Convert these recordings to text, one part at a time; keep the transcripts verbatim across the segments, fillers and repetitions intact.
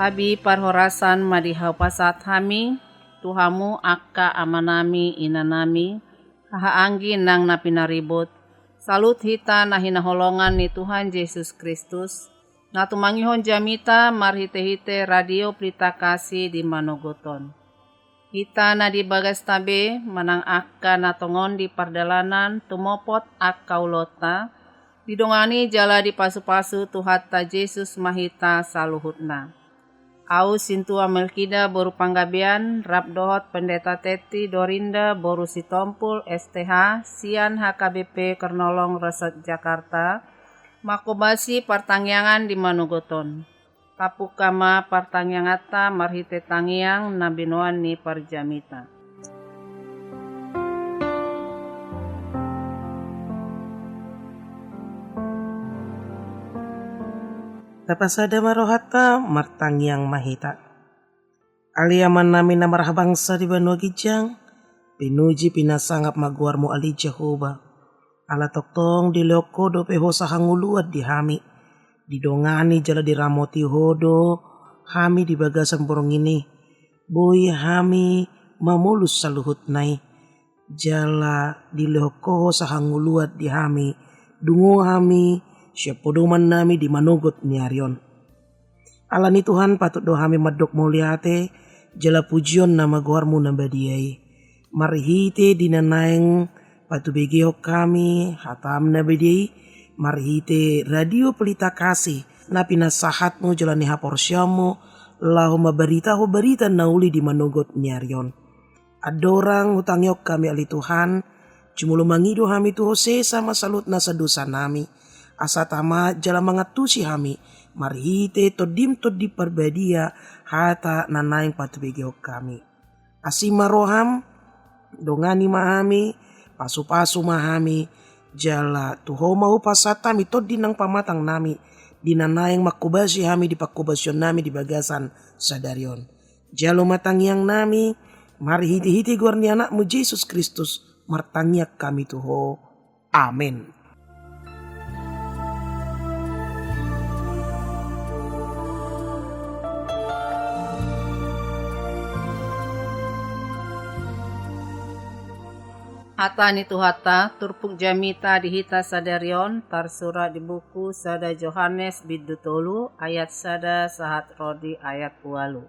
Gabe parhorasan ma di hupasahat hami tu hamu angka amanami, inanami, hahaanggi nang na pinaribot, saluhut hita na hinaholongan ni Tuhan Jesus Kristus, na tumangihon jamita marhite-hite Radio Pelita Kasih di manogot on. Hita na di bagasta be manang angka na tongon di pardalanan tumopot angka ulaonta, didongani jala dipasu-pasu Tuhanta Jesus ma hita saluhutna. Ahu Sintua Melkida boru Panggabean, rap dohot Pendeta Tetti Dorinda boru Sitompul, S T H, sian H K B P Kernolong Resort Jakarta, mangkobasi partangiangan di manogot on. Tapungka ma partangianganta marhite tangiang na binoan ni parjamita. Tapasada ma rohanta, martangiang ma hita. Ale Amanami na marhabangsa di banua ginjang, pinuji pinasangap ma goarmu ale Jahowa. Ala tongtong dilehon ho dope hosa hangoluan di hami. Didongani jala diramoti ho do hami di bagasan borngin i. Boi hami mamolus saluhutna i. Jala dilehon ho hosa hangoluan di hami. Dungo hami sian podomannami di manogot ni ari on. Alani Tuhan, patut do hami mandok mauliate, jala pujion nama goarmu na badia i. Marhite di na naeng patubegehon hami hatam na badia i, marhite Radio Pelita Kasih, na pinasahatmu jala ni haporseaonmu, laho mambaritahon barita na uli di manogot ni ari on. Andorang hutangihon hami ale Tuhan, jumolo mangido hami tu ho sesa ma saluhut nasa dosanami. Asa tama jala mangantusi hami, marhite Tondim Tondi Parbadia, hata na naeng patubegehon hami. Asi ma roham, dongani ma hami, pasu-pasu ma hami, jala tu ho ma hupasahat hami tondi nang pamatangnami, di na naeng mangkobasi hami di pangkobasionnami di bagasan sadari on. Jalo ma tangiangnami, marhite-hite goar ni Anakmu Jesus Kristus, martangiang hami tu ho. Amen. Hata ni Tuhanta, turpuk jamita di hita sadari on, tarsurat di buku sada Johannes bindu tolu ayat sada sahat ro di ayat ualu.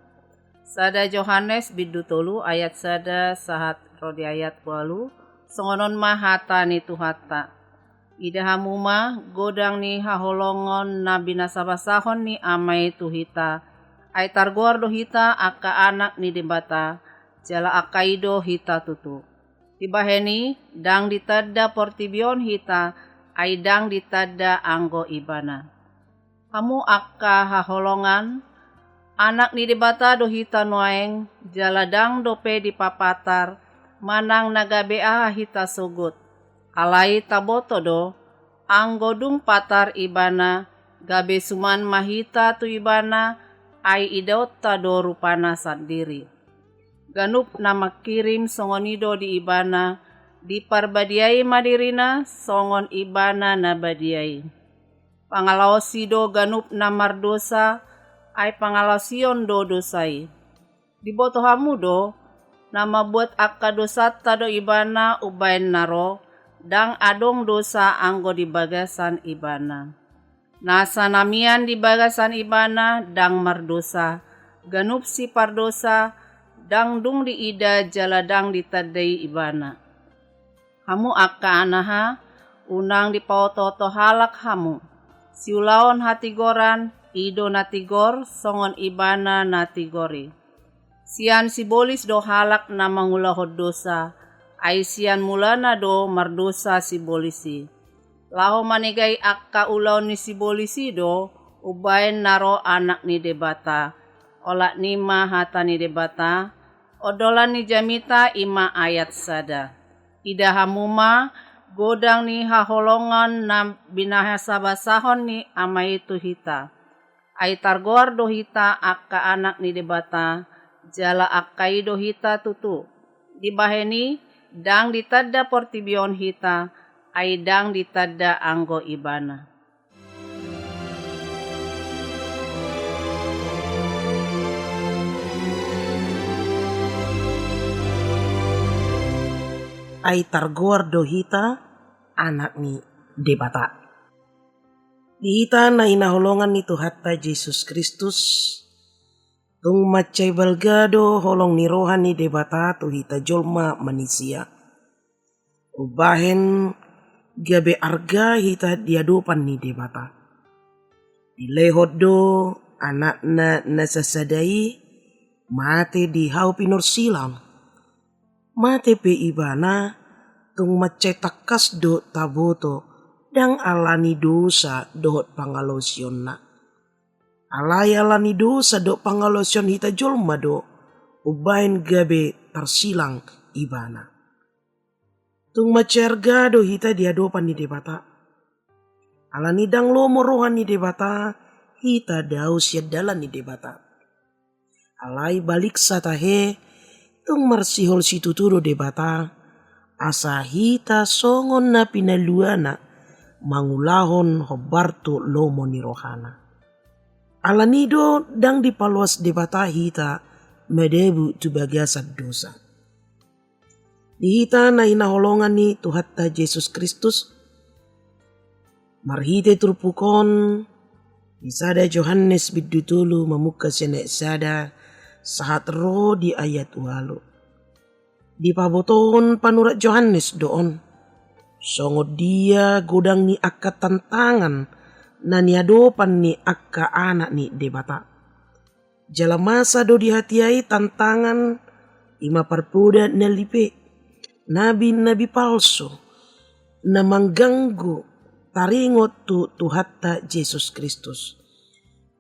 Sada Johannes bindu tolu ayat sada sahat ro di ayat ualu, songon on ma hata ni Tuhanta. Ida hamu ma godang ni haholongon na binasabasahon ni Ama i tu hita, ai targoar do hita angka anak ni Debata, jala angka i do hita tutu. Dibahen i, ndang ditanda portibi on hita, ai ndang ditanda anggo Ibana. Hamu angka haholongan, anak ni Debata do hita nuaeng, jala ndang dope dipapatar, manang na gabe aha hita sogot. Alai taboto do, anggo dung patar Ibana, gabe suman ma hita tu Ibana, ai idaonta do rupana sandiri. Ganup na mangkirim songon i do di Ibana, diparbadiai ma dirina songon Ibana na badia i. Pangalaosi do ganup na mardosa, ai pangalaosion do dosa i. Diboto hamu do, na mambuat angka dosanta do Ibana umbahen na ro, ndang adong dosa anggo di bagasan Ibana. Nasa na mian di bagasan Ibana ndang mardosa, ganup sipardosa, ndang dung diida jala ndang ditandai Ibana. Hamu angka anaha, unang dipaoto-oto halak hamu. Siulaon hatigoran, i do na tigor, songon Ibana na tigor i. Sian sibolis do halak na mangulahon dosa, ai sian mulana do mardosa sibolis i. Laho manegai angka ulaon ni sibolis i do, umbahen na ro Anak ni Debata. Olat ni ma hata ni Debata, ondolan ni jamita i ma ayat sada. Ida hamu ma, godang ni haholongan na binasabasahon ni Ama i tu hita. Ai targoar do hita angka anak ni Debata, jala angka i do hita tutu. Dibahen i, ndang ditanda portibi on hita, ai ndang ditanda anggo Ibana. Ai targoar do hita anak ni Debata. Di hita na hinaholongan ni Tuhanta Jesus Kristus, tung mansai balga do holong ni roha ni Debata tu hita jolma manisia. Umbahen gabe arga hita di adopan ni Debata. Dilehon do anakna na sasada i mate di hau pinorsilang. Mate pe ibana, tung mansai tangkas do taboto, ndang ala ni dosa dohot pangalaosionna. Alai ala ni dosa dohot pangalaosion hita jolma do, umbahen gabe tarsilang ibana. Tung mansai arga do hita di adopan ni Debata. Ala ni ndang lomo roha ni Debata, hita dao sian dalan ni Debata. Alai baliksa tahe, tung marsihol situtu do Debata, asa hita songon na pinaluana mangulahon hombar tu lomo ni rohana. Ala ni do ndang dipaloas Debata hita madabu tu bagasan dosa. Di hita na hinaholongan ni Tuhanta Jesus Kristus, marhite turpuk on, di sada Johannes bindu tolu mamungka sian ayat sada sahat ro di ayat ualu. Dipabotohon panurat Johannes do on, songon dia godang ni angka tantangan na niadopan ni angka anak ni Debata. Jala masa do di hatiha i tantangan, i ma parpoda na lipe, nabi-nabi palsu, na mangganggu taringot tu Tuhanta Jesus Kristus.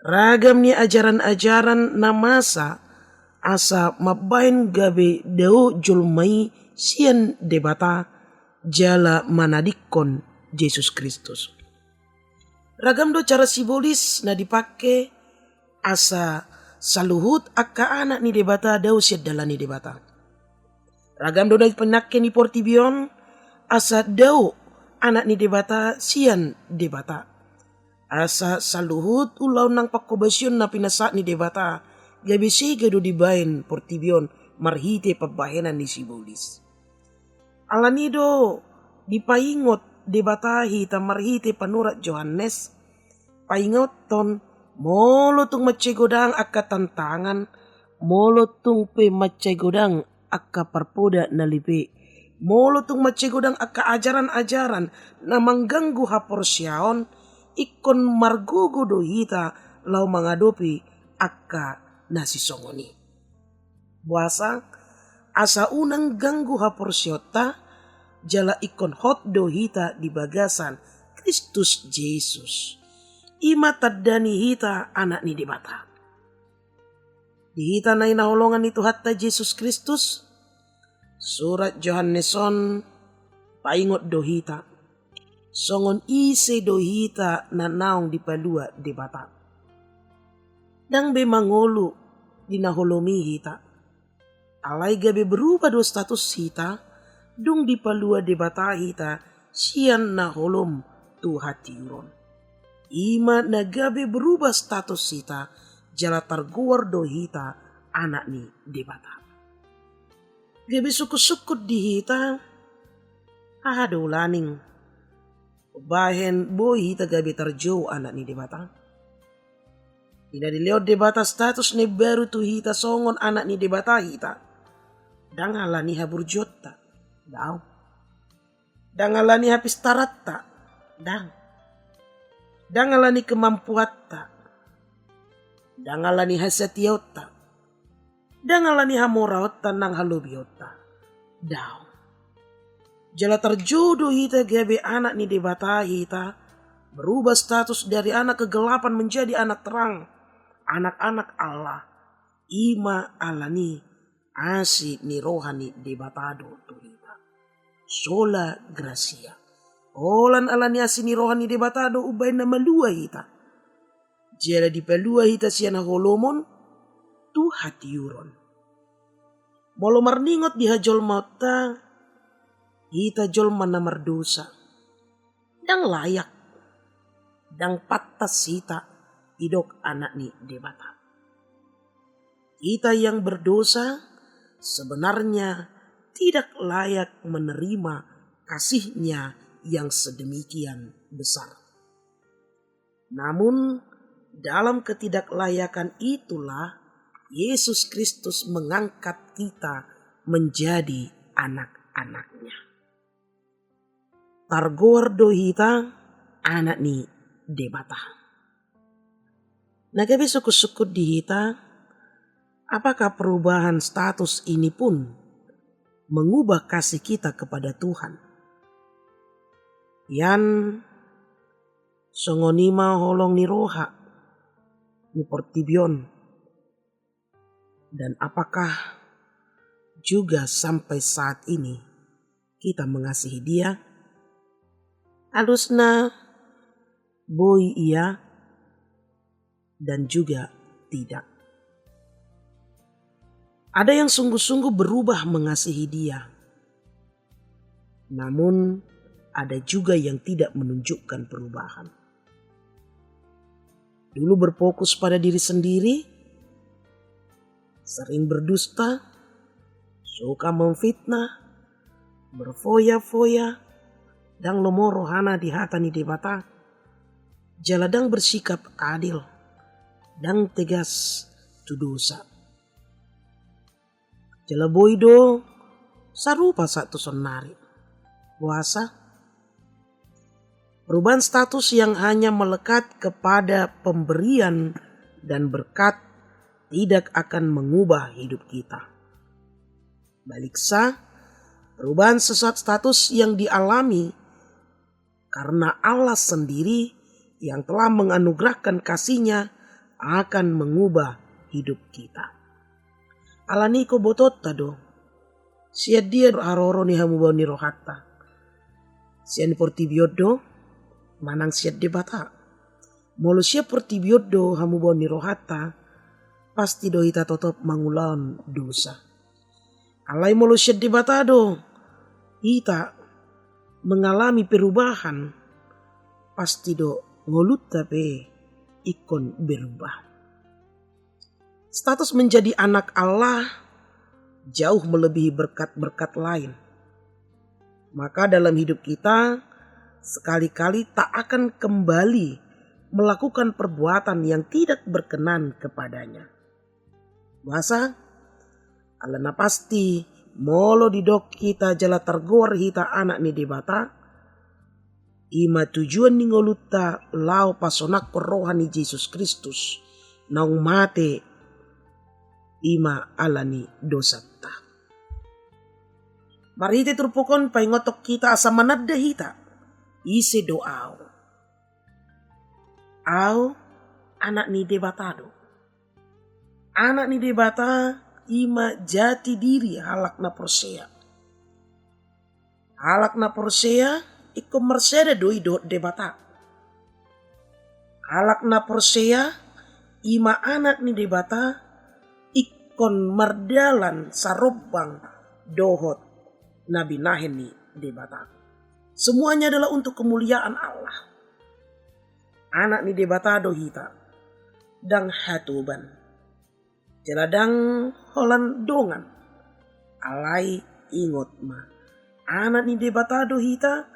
Ragam ni ajaran-ajaran na masa asa mambahen gabe dao jolma i sian Debata jala manadingkon Jesus Kristus. Ragam do cara sibolis na dipangke asa saluhut angka anak ni Debata dao sian dalan ni Debata. Ragam do na dipangke ni portibi on asa dao anak ni Debata sian Debata. Asa saluhut ulaon nang panghobasion na pinasahat ni Debata, gabe sega do dibahen portibi on marhite pambahenan ni sibolis. Ala ni do dipaingot Debata hita marhite panurat Johannes, paingothon, molo tung mansai godang angka tantangan, molo tung pe mansai godang angka parpoda na lipe, molo tung mansai godang angka ajaran-ajaran na mangganggu haporseaon, ingkon margogo do hita laho mangadopi angka na sisongon i. Boasa? Asa unang ganggu haporseaonta, jala ingkon hot do hita di bagasan Kristus Jesus. I ma tanda ni hita anak ni Debata. Di hita na hinaholongan ni Tuhanta Jesus Kristus, surat Johannes on paingot do hita songon ise do hita na naung dipalua Debata. Ndang be mangolu di na holom i hita. Alai gabe berubah do status hita, dung dipalua Debata hita sian na holom tu hatiuron. I ma na gabe berubah status hita, jala targoar do hita anak ni Debata. Gabe sungkun-sungkun di hita, aha do ulaning bahen boi hita gabe tarjou anak ni Debata? Di na dilehon Debata status na imbaru tu hita songon anak ni Debata hita, ndang ala ni haburjuonta, daong. Ndang ala ni hapistaranta, daong. Ndang ala ni kemampuanta, ndang ala ni hasatiaonta, ndang ala ni hamoraonta nang halobionta, daong. Jala tarjou do hita gabe anak ni Debata hita, berubah status dari anak kegelapan menjadi anak terang, anak-anak Allah. I ma ala ni asi ni roha ni Debata do tu hita. Sola Gratia. Holan ala ni asi ni roha ni Debata do umbahen na malua hita. Jala dipalua hita sian haholomon tu hatiuron. Molo marningot di hajolmaonta, hita jolma na mardosa, ndang layak, ndang pantas hita didok anak ni Debata. Kita yang berdosa sebenarnya tidak layak menerima kasih-Nya yang sedemikian besar. Namun, dalam ketidaklayakan itulah Yesus Kristus mengangkat kita menjadi anak-anak-Nya. Targoar do hita anak ni Debata. Na gabe sungkun-sungkun di hita, apakah perubahan status ini pun mengubah kasih kita kepada Tuhan? Ian, songon i ma holong ni roha ni portibi on. Dan apakah juga sampai saat ini kita mengasihi Dia? Alusna, boi ia dan juga tidak. Ada yang sungguh-sungguh berubah mengasihi Dia. Namun, ada juga yang tidak menunjukkan perubahan. Dulu berfokus pada diri sendiri, sering berdusta, suka memfitnah, berfoya-foya, ndang lomo rohana di hata ni Debata, jala ndang bersikap adil, ndang tegas tu dosa. Jala boi do sarupa sahat tu saonnari. Boasa? Perubahan status yang hanya melekat kepada pemberian dan berkat tidak akan mengubah hidup kita. Baliksa, perubahan sesaat status yang dialami karena Allah sendiri yang telah menganugerahkan kasih-Nya akan mengubah hidup kita. Alani i ingkon botoonta do, sian dia do haroro ni hamubaon ni rohanta? Sian portibi on do, manang sian Debata? Molo sian portibi on do hamubaon ni rohanta, pasti do hita totop mangulahon dosa. Alai molo sian Debata do hita mengalami perubahan, pasti do ngolunta pe ingkon berubah. Status menjadi anak Allah jauh melebihi berkat-berkat lain. Maka dalam hidup kita, sekali-kali tak akan kembali melakukan perbuatan yang tidak berkenan kepada-Nya. Boasa? Alana pasti, molo didok hita jala targoar hita anak ni Debata, i ma tujuan ni ngolunta laho pasonangkon roha ni Jesus Kristus, naung mate, i ma alani dosanta. Marhite turpuk on paingothon hita asa mananda hita, ise do ahu? Ahu anak ni Debata do. Anak ni Debata i ma jati diri halak na porsea. Halak na porsea ingkon marsada do i dohot Debata. Halak na porsea i ma anak ni Debata ingkon mardalan sarombang dohot na binahen ni Debata. Semuanya adalah untuk kemuliaan Allah. Anak ni Debata do hita, ndang hatoban, jala ndang holan dongan. Alai ingot ma, anak ni Debata do hita,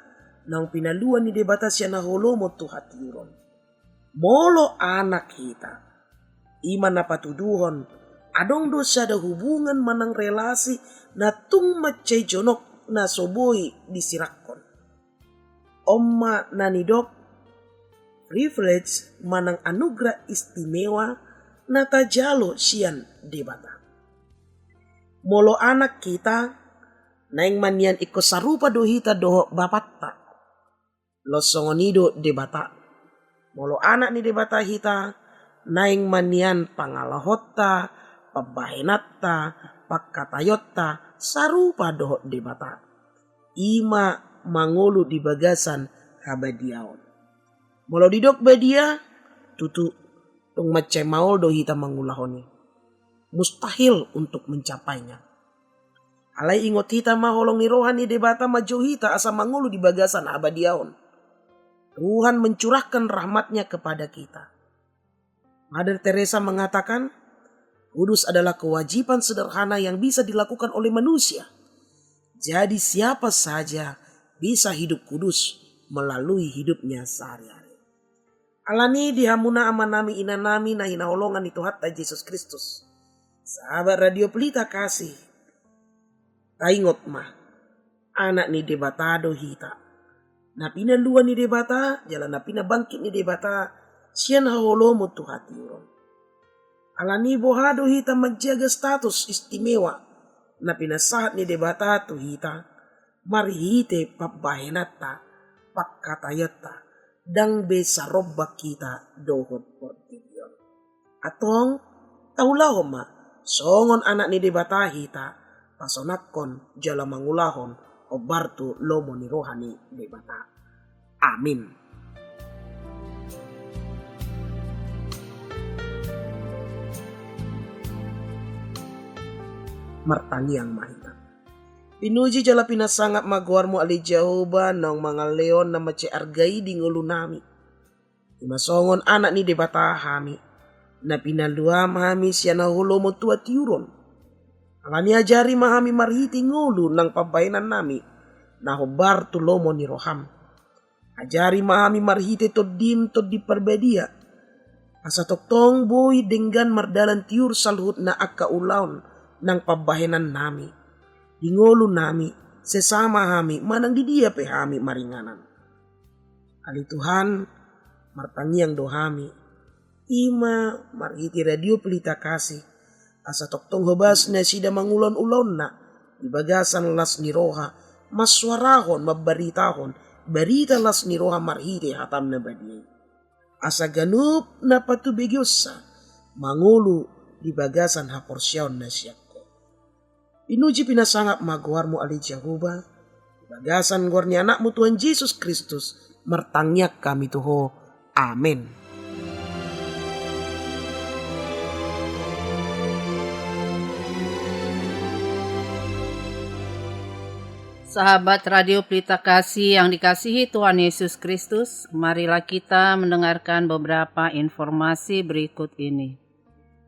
naung pinaluan ni Debata sian haholomon tu hatiuron. Molo anak hita, i ma na patuduhon adong do sada hubungan manang relasi na tung mansai jonok na so boi disirangkon. On ma na nidok privilege manang anugerah istimewa na tajalo sian Debata. Molo anak hita, naeng ma nian ingkon sarupa do hita dohot bapanta. Laos songon i do Debata. Molo anak ni Debata hita, naeng ma nian pangalahonta, pambahenanta, pangkataionta sarupa dohot Debata. I ma mangolu di bagasan habadiaon. Molo didok badia, tutu, tung mansai maol do hita mangulahon i. Mustahil untuk mencapainya. Alai ingot hita ma holong ni roha ni Debata manjou hita asa mangolu di bagasan habadiaon. Tuhan mencurahkan rahmat-Nya kepada kita. Mother Teresa mengatakan, kudus adalah kewajiban sederhana yang bisa dilakukan oleh manusia. Jadi siapa saja bisa hidup kudus melalui hidupnya sehari-hari. Alani di hamuna amanami inanami na hinaholongan ni Tuhanta Jesus Kristus, sahabat Radio Pelita Kasih, taingot ma, anak ni Debata do hita. Na pinalua ni Debata jala na pinabangkit ni Debata sian haholomon tu hatiuron. Alani boha do hita manjaga status istimewa na pinasahat ni Debata tu hita marhite pambahenanta, pangkataianta, ndang be sarombak hita dohot portibi on. Antong, taulahon ma songon anak ni Debata hita, pasonangkon jala mangulahon hombar tu lomo ni roha ni Debata. Amin. Martangiang ma hita. Pinuji jala pinasangap ma goarmu ale Jahowa, naung mangalehon na mansai arga i di ngolunami. Ima songon anak ni Debata hami, na pinaluam hami sian haholomon tu hatiuron. Alani ajari ma hami marhite ngolu nang pambahenannami na hombar tu lomo ni roham. Ajari ma hami marhite Tondim, Tondi Parbadia, asa tongtong boi denggan mardalan tiur saluhutna angka ulaon nang pambahenannami. Di ngolunami, sesa ma hami manang di dia pe hami maringanan. Ale Tuhan, martangiang do hami, ima marhite Radio Pelita Kasih, asa tongtong hobas nasida mangulahon ulaonna di bagasan las ni roha, mansuarahon, mambaritahon barita las ni roha marhite hatam na badia i. Asa ganup na patubegeonsa mangolu di bagasan haporseaon na sian Ho. Pinuji pinasangap ma goarmu ale Jahowa, di bagasan goar ni Anakmu Tuhan Jesus Kristus, martangiang hami tu Ho. Amen. Sahabat Radio Pelita Kasih yang dikasihi Tuhan Yesus Kristus, marilah kita mendengarkan beberapa informasi berikut ini.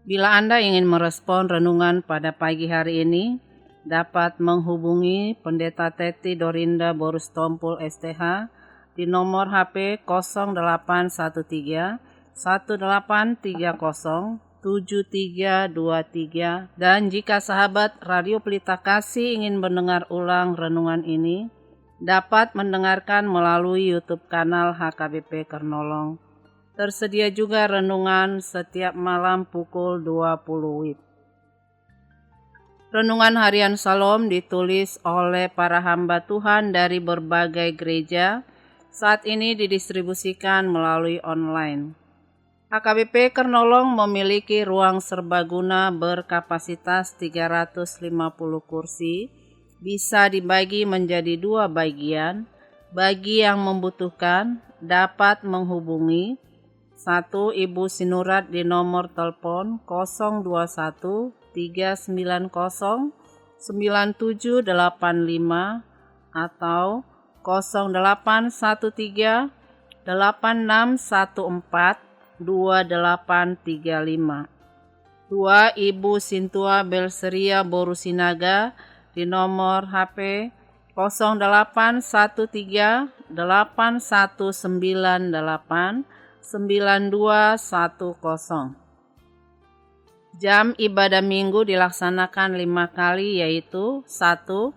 Bila Anda ingin merespon renungan pada pagi hari ini, dapat menghubungi Pendeta Teti Dorinda Boru Sitompul S T H di nomor H P kosong delapan satu tiga, satu delapan tiga kosong, tujuh tiga dua tiga. Dan jika sahabat Radio Pelita Kasih ingin mendengar ulang renungan ini, dapat mendengarkan melalui YouTube kanal H K B P Kernolong. Tersedia juga renungan setiap malam pukul dua puluh wib. Renungan Harian Shalom ditulis oleh para hamba Tuhan dari berbagai gereja, saat ini didistribusikan melalui online. H K B P Kernolong memiliki ruang serbaguna berkapasitas tiga ratus lima puluh kursi, bisa dibagi menjadi dua bagian. Bagi yang membutuhkan, dapat menghubungi satu Ibu Sinurat di nomor telepon kosong dua satu tiga sembilan kosong sembilan tujuh delapan lima atau kosong delapan satu tiga delapan enam satu empat dua delapan tiga lima. Dua Ibu Sintua Belseria Boru Sinaga di nomor H P kosong delapan satu tiga delapan satu sembilan delapan sembilan dua satu kosong. Jam ibadah Minggu dilaksanakan lima kali, yaitu: satu,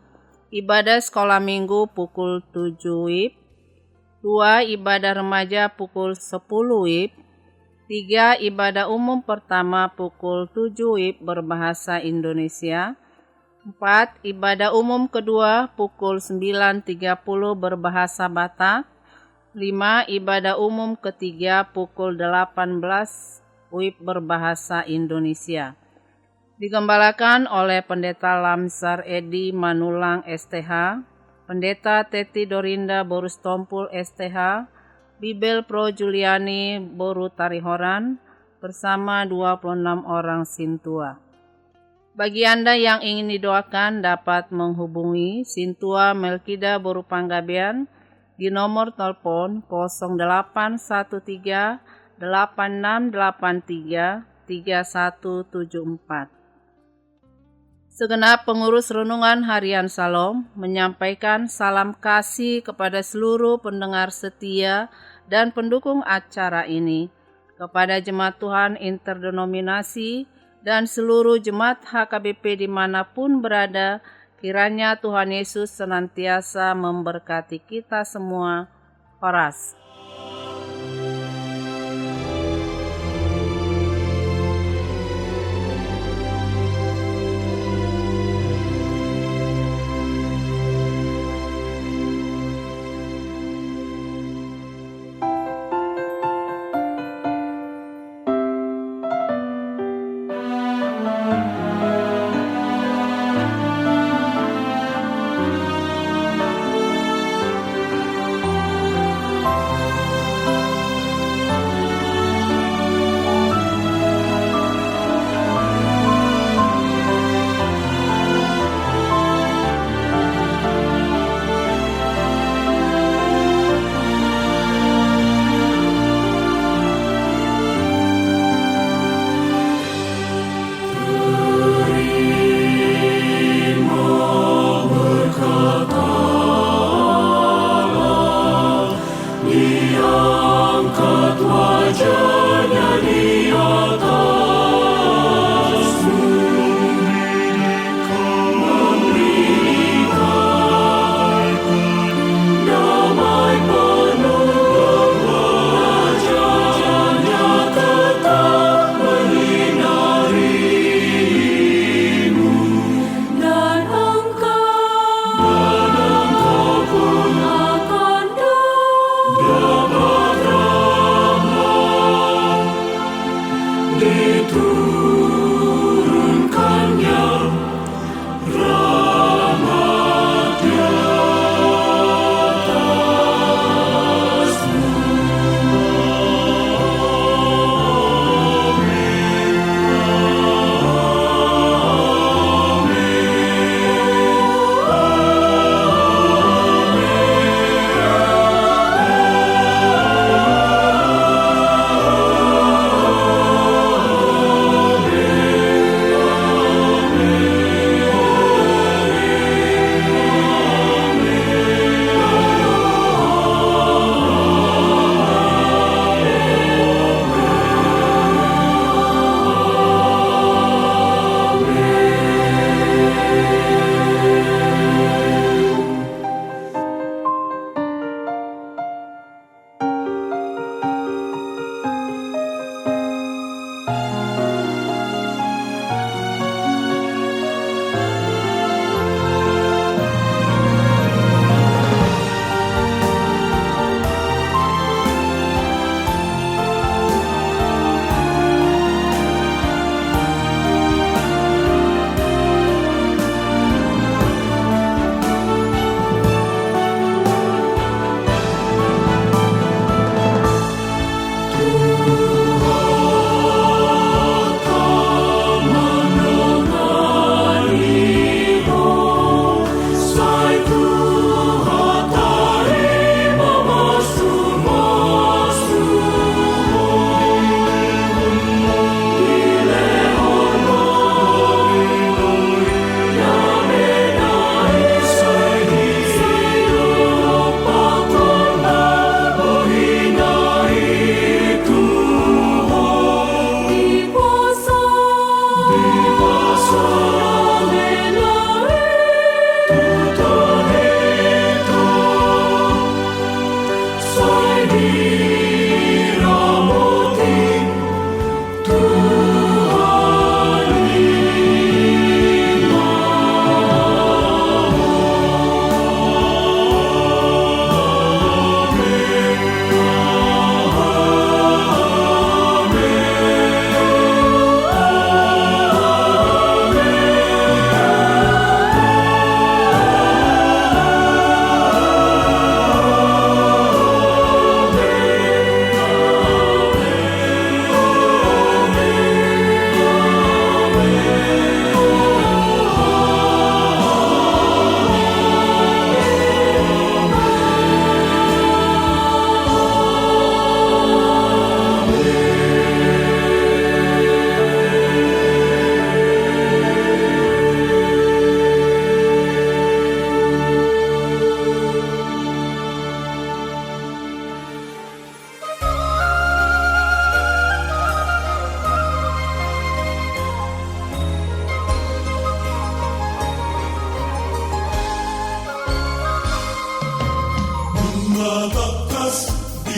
ibadah sekolah Minggu pukul tujuh wib. Dua, ibadah remaja pukul sepuluh wib. Tiga, ibadah umum pertama pukul tujuh wib berbahasa Indonesia. Empat, ibadah umum kedua pukul sembilan tiga puluh berbahasa Batak. Lima, ibadah umum ketiga pukul delapan belas wib berbahasa Indonesia. Digembalakan oleh Pendeta Lamsar Edi Manulang S T H, Pendeta Teti Dorinda Boru Sitompul S T H, Bibel Pro Juliani Boru Tarihoran, bersama dua puluh enam orang sintua. Bagi Anda yang ingin didoakan, dapat menghubungi Sintua Melkida Boru Panggabean di nomor telepon kosong delapan satu tiga delapan enam delapan tiga tiga satu tujuh empat. Segenap pengurus Renungan Harian Shalom menyampaikan salam kasih kepada seluruh pendengar setia dan pendukung acara ini, kepada jemaat Tuhan interdenominasi, dan seluruh jemaat H K B P di mana pun berada. Kiranya Tuhan Yesus senantiasa memberkati kita semua. Horas.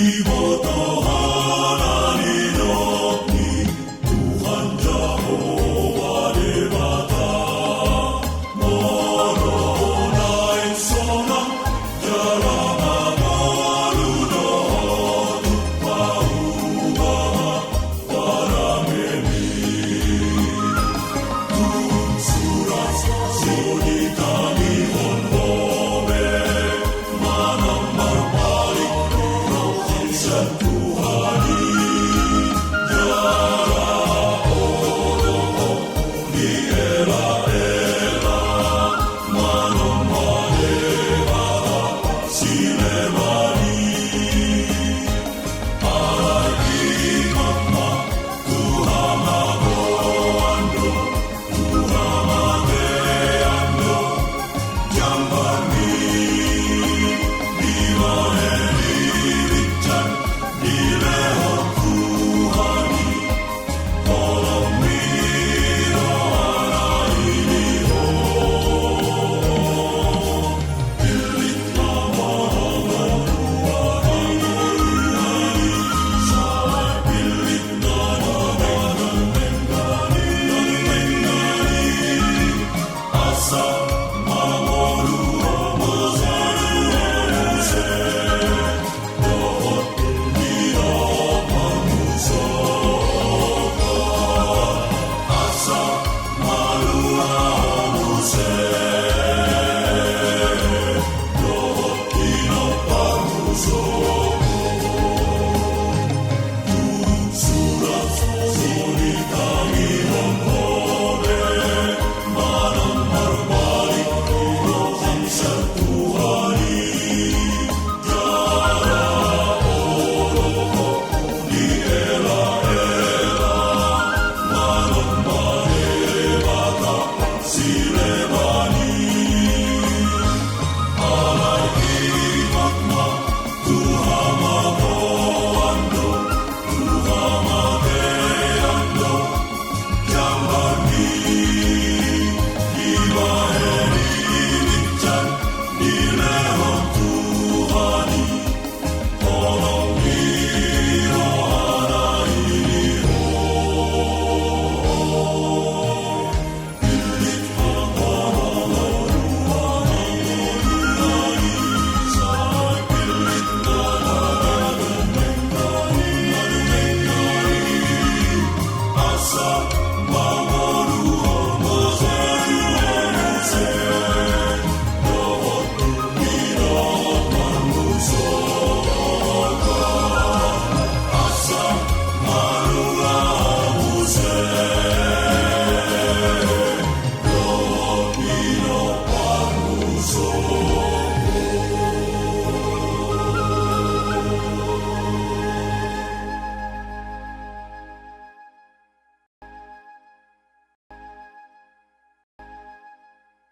Iboto